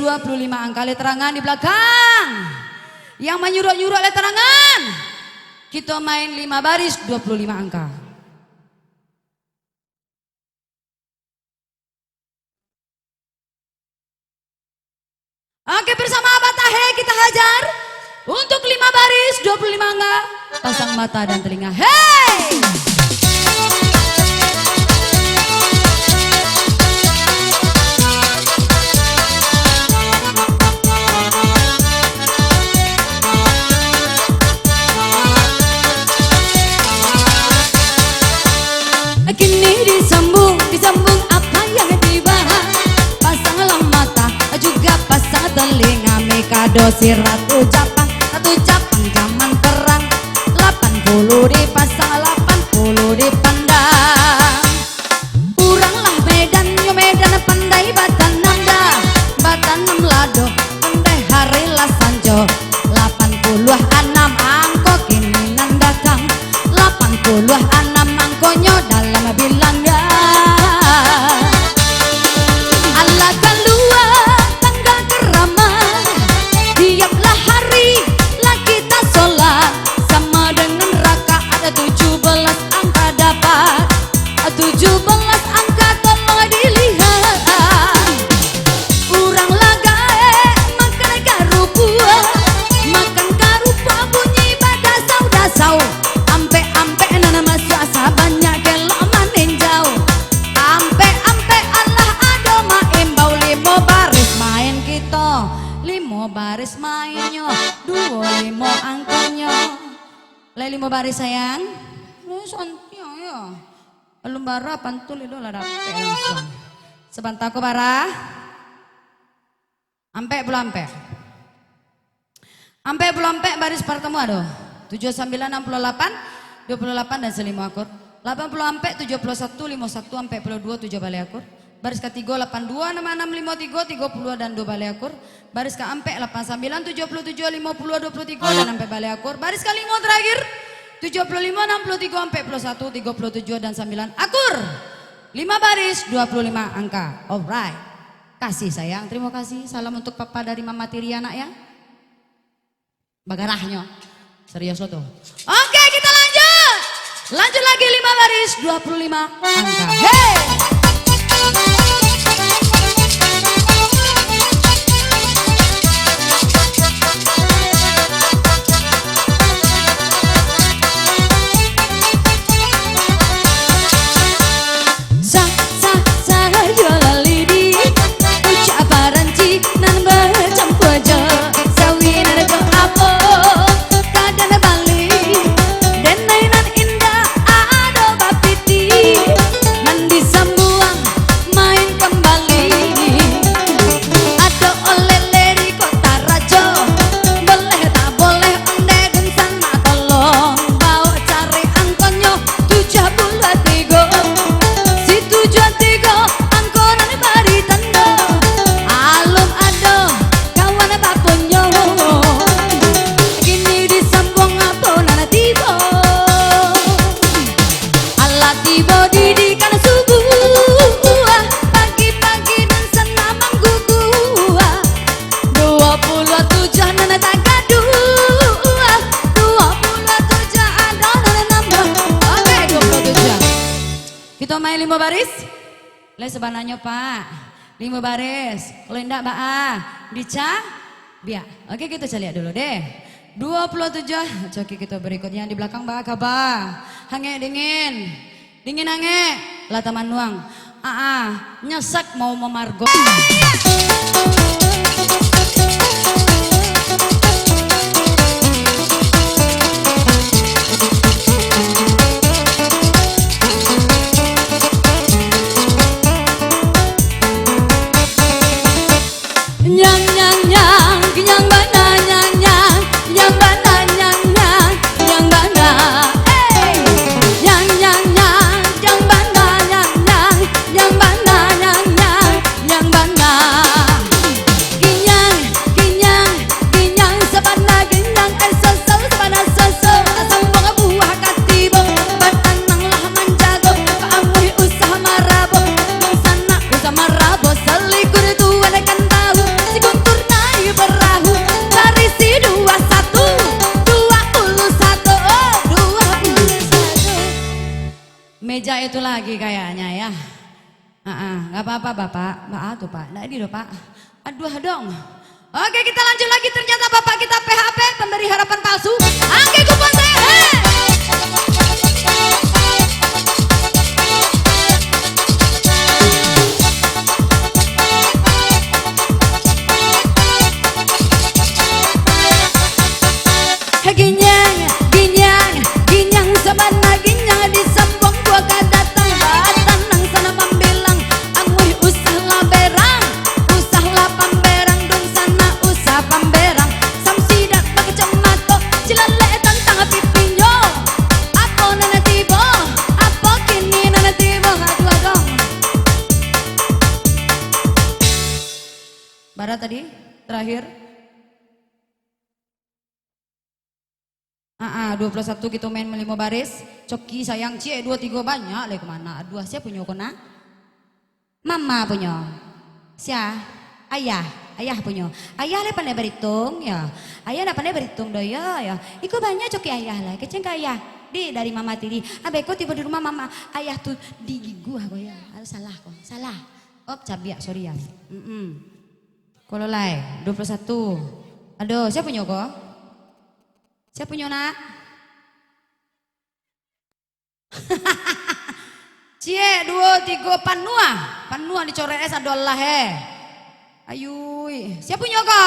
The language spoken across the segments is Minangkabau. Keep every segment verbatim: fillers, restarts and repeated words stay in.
dua puluh lima angka, lai tarangan di balakang. Yang manyuruak-nyuruak, lai tarangan. Kito main lima baris, dua puluh lima angka. Oke, bersama Abah Tahe kita hajar. Untuk lima baris, dua puluh lima angka, pasang mata dan telinga. Hei! Kini disambung, disambung apa yang dibahas. Pasanglah mata, juga pasang telinga. Mikado si Ratu Japang, Ratu Japang zaman perang. Lapan puluh dipasang, lapan puluh dipandang. Urang lah Medan, nyo Medan pandai batanam dah. Batanam lado, pandai hari lah sanjo. Lapan puluah anam angko kini nan datang. Lapan puluah anam angkonyo dalam bilangan. Alah kalua tanggal karaman, tiaplah hari lah kita solat. Sama dengan rakaat tujuh belas angka dapat. Tujuh belas angka tolong dilihat. Urang lah gaek makan karupuak, makan karupuak bunyi badasau-dasau. Ampek-ampek nan masuak sabanyak kelok maninjau. Ampek-ampek alah ado maimbau, limo baris main kito, limo baris mainnyo, duo limo angkonyo. Lai limo baris, sayang? Lai santiang, yo. Alun bara pantun, ido lah dapek langsuang. Sabanta ko bara. Ampek puluah ampek. Ampek puluah ampek baris partamo ado. Tujuah sambilan anam puluah lapan, duo puluah lapan dan salimo akur. Lapan puluah ampek, tujuah puluah satu, limo satu, ampek puluah duo, tujuah baleh akur. Baris katigo, lapan dua, anam anam, limo tigo, tigo puluah dan duo baleh akur. Baris kaampek, lapan sambilan, tujuah puluah tujuah, limo puluah, duo puluah tigo, dan ampek baleh akur. Baris kalimo terakhir, tujuah puluah limo, anam puluah tigo, ampek puluah satu, tigo puluah tujuah, dan sambilan akur. Lima baris, dua puluh lima angka. Alright. Kasih, sayang. Terima kasih. Salam untuk Papa dari Mama Tiri, anak, ya. Bagarahnyo. Serius lo tu. Oke, kita lanjut. Lanjut lagi, lima baris, dua puluh lima angka. Hei! Sa, sa, sa, yo lalidi, ucap paranci nan bacampua jo sawi nan jo apo, kadan bali, denai nan indak ado bapiti, nan disambuang main kambali. Ado oleh-oleh di Kota Rajo, boleh tak boleh, ondeh dunsanak tolong, bao cari angkonyo tujuah puluah tigo. Si tujuah tigo angko nan bari tando, alun ado kawan bapunyo. Kini disambuang apo nan tibo. Alah tibo didikan subuah, pagi-pagi dunsanak mangguguah. Duo puluah tujuah nan tagaduah, duo puluah tujuah ado nan nambah. Oke, duo puluah tujuah. Kito main limo baris. Lai sabananyo, Pak. Limo baris. Kalau indak, baa? Dica-, biak. Oke, kito caliak dulu deh. Duo puluah tujuah. Coki kito berikutnya di belakang, baa kaba? Hangek dingin. Dingin hangek. Lah tamanuang. Aa, nyesak mau mamargo. Nyang, nyang, nyang, nyang bana, nyang, nyang, nyang bana, nyang, nyang, nyang bana. Hey! Nyang, nyang, nyang, nyang bana, nyang, nyang, nyang bana, nyang, nyang, nyang bana. Itu lagi kayaknya ya. Ah, ah, nggak apa-apa, Bapak. Maaf tuh, Pak. Nggak ini loh, Pak. Aduh, dong. Oke, kita lanjut lagi. Ternyata Bapak kita P H P, pemberi harapan palsu. Angke kupon saya. Hei! Ginyang, ginyang, ginyang sabana ginyang, disambuang dua ka datang, batanang sana mambilang, amuih usah lah berang, usah lah pamberang, dun sana usah pamberang, samsidak bakacamato, cilalek tantang pipinyo, apo nan tibo, apo kini nan tibo, aduh adong. Bara tadi? Terakhir? Ah, ah, dua puluh satu kito main limo baris. Coki sayang, ciek, dua tigo banyak lai ka mano. Aduh, sia punyo ko nak? Mama punyo. Sia? Ayah. Ayah punyo. Ayah lai pandai barituang, yo. Ayah ndak pandai barituang doh, yo, yo. Iko banyak coki ayah lai. Keceng ka ayah. Di, dari mama tiri. Abih ko tibo di rumah mama. Ayah tu digiguah ko, yo. Aduh, salah ko. Salah. Oh, cabiak, sorry, yo. Mm-mm. Ko lo lai, dua puluh satu. Aduh, sia punyo ko? Sia punyo, nak? Ciek, duo, tigo, panuah. Panuah dicorek es, adolah, eh. Ayui, sia punyo ko?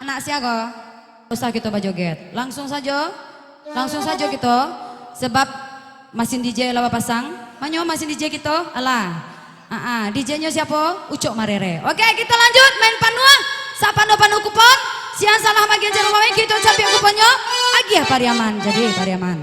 Anak sia ko? Usah kito bajoget. Langsung sajo. Langsung sajo kito. Sebab masin D J lah bapasang. Manyo masin D J kito? Alah. Ah, ah, D J-nyo siapo? Ucok Marere. Oke, kito lanjut main panuah. Sapanuah-panuah kupon. Sia salah magiah jan main, kito cabiak kuponnyo. Agiah Pariaman. Jadi, Pariaman.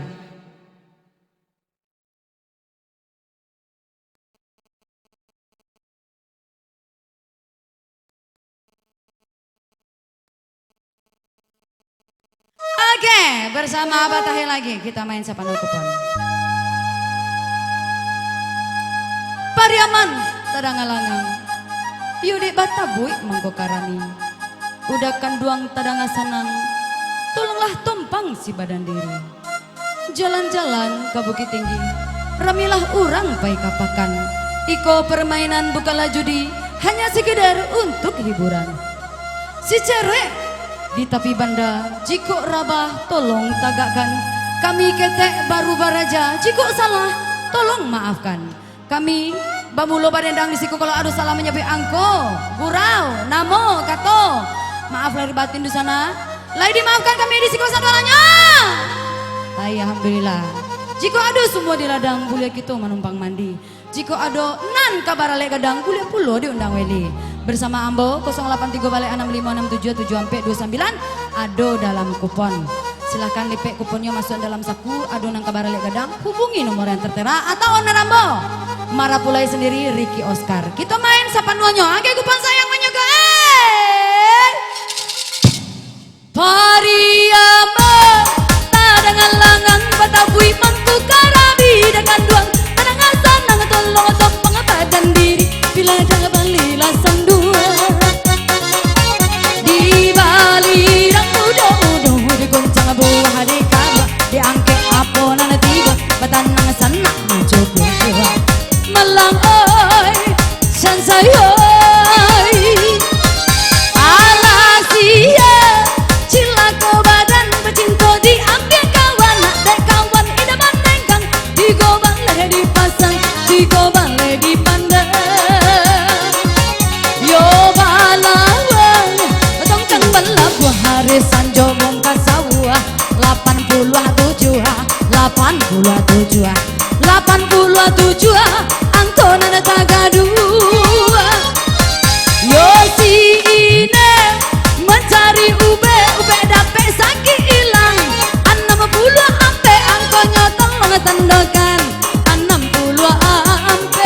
Oke, bersama Abah Tahir lagi kita main sapanuah kupon. Pariaman tadanga langang, iyo dek batabuik mangko ka rami. Uda kanduang tadanga sanang, tolonglah tompang si badan diri. Jalan-jalan ka Bukittinggi, ramilah urang pai ka pakan. Iko permainan bukanlah judi, hanya sekedar untuk hiburan. Si cerek di tapi banda, jikok rabah, tolong tagakkan. Kami ketek baru baraja, jikok salah, tolong maafkan. Kami bamulo badendang di siko, kalau ado salah manyabuik angko, gurau, namo, kato. Maaf lahir batin di sana. Lai dimaafkan kami di siko sadoalanyo. Lai, alhamdulillah. Jikok ado sumua di ladang, buliah kito manumpang mandi. Jikok ado nan ka baralek gadang, buliah pulo diundang weli. Bersama ambo, kosong lapan tigo baleh anam limo anam tujuah tujuah ampek duo sambilan, ado dalam kupon. Silahkan lipek kuponnyo masuak dalam saku, ado nan ka baralek gadang, hubungi nomor yang tertera atau owner ambo. Marapulai sendiri, Ricky Oscar. Kito main sapanuahnyo. Angke kupon sayang manyuka. Eh! Pariaman, tadangan langang, batabuik mangko ka rami, dakan duang, tadangan sanang, tolong tompang badan diri, bila dah balilah sandua. Di bali rang udo-udo, digoncang buah di karuah, diangkek apo nan tibo, batanang sanak mancokok buah. Malang oi, sansai oi. Alah sia, cilako badan bacinto, diambiak kawan, nak dek kawan idaman dengkang, digobang lah dipasang, digobang lah dipandang. Yo balawan, batongkang balabuah, hari sanjo mungka sawah, lapan puluah tujuah, lapan puluah tujuah, lapan puluah tujuah, angko nan tagaduah. Yo si ine mancari ubek, ubek dapek sakik ilang, anam puluah ampek angkonyo tolong tandokan, anam puluah ampek.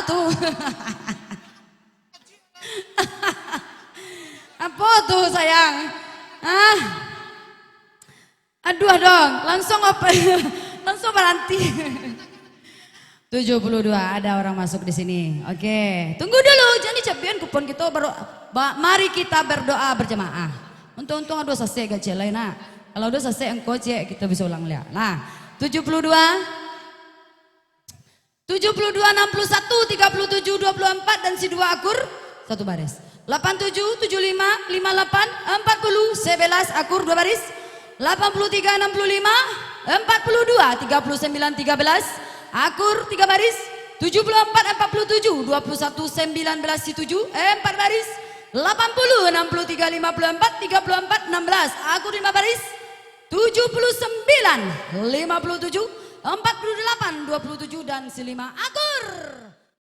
tu. Apo tu, sayang? Ah. Aduh, dong, langsung apa? Langsung baranti. Tujuh puluh dua, ada orang masuk di sini. Oke, tunggu dulu, jangan dicabian kupon kito, baru ba-, mari kita berdoa berjamaah. Untung-untung ado sasek gak ciek lai, nak. Kalau ado sasek engko ciek, kito bisa ulang liak. Nah, tujuh puluh dua, tujuh puluh dua, enam puluh satu, tiga puluh tujuh, dua puluh empat, dan si dua akur, satu baris. Lapan tujuh, tujuh lima, lima lapan, empat puluh, sebelas akur, dua baris. Lapan puluh tiga, enam puluh lima, empat puluh dua, tiga puluh sembilan, tiga belas akur, tiga baris. Tujuh puluh empat, empat puluh tujuh, dua puluh satu, sembilan belas, si tujuh, empat baris. Lapan puluh, enam puluh tiga, lima puluh empat, tiga puluh empat, enam belas akur, lima baris. Tujuh puluh sembilan, lima puluh tujuh, empat puluh delapan, dua puluh tujuh, dan si lima akur.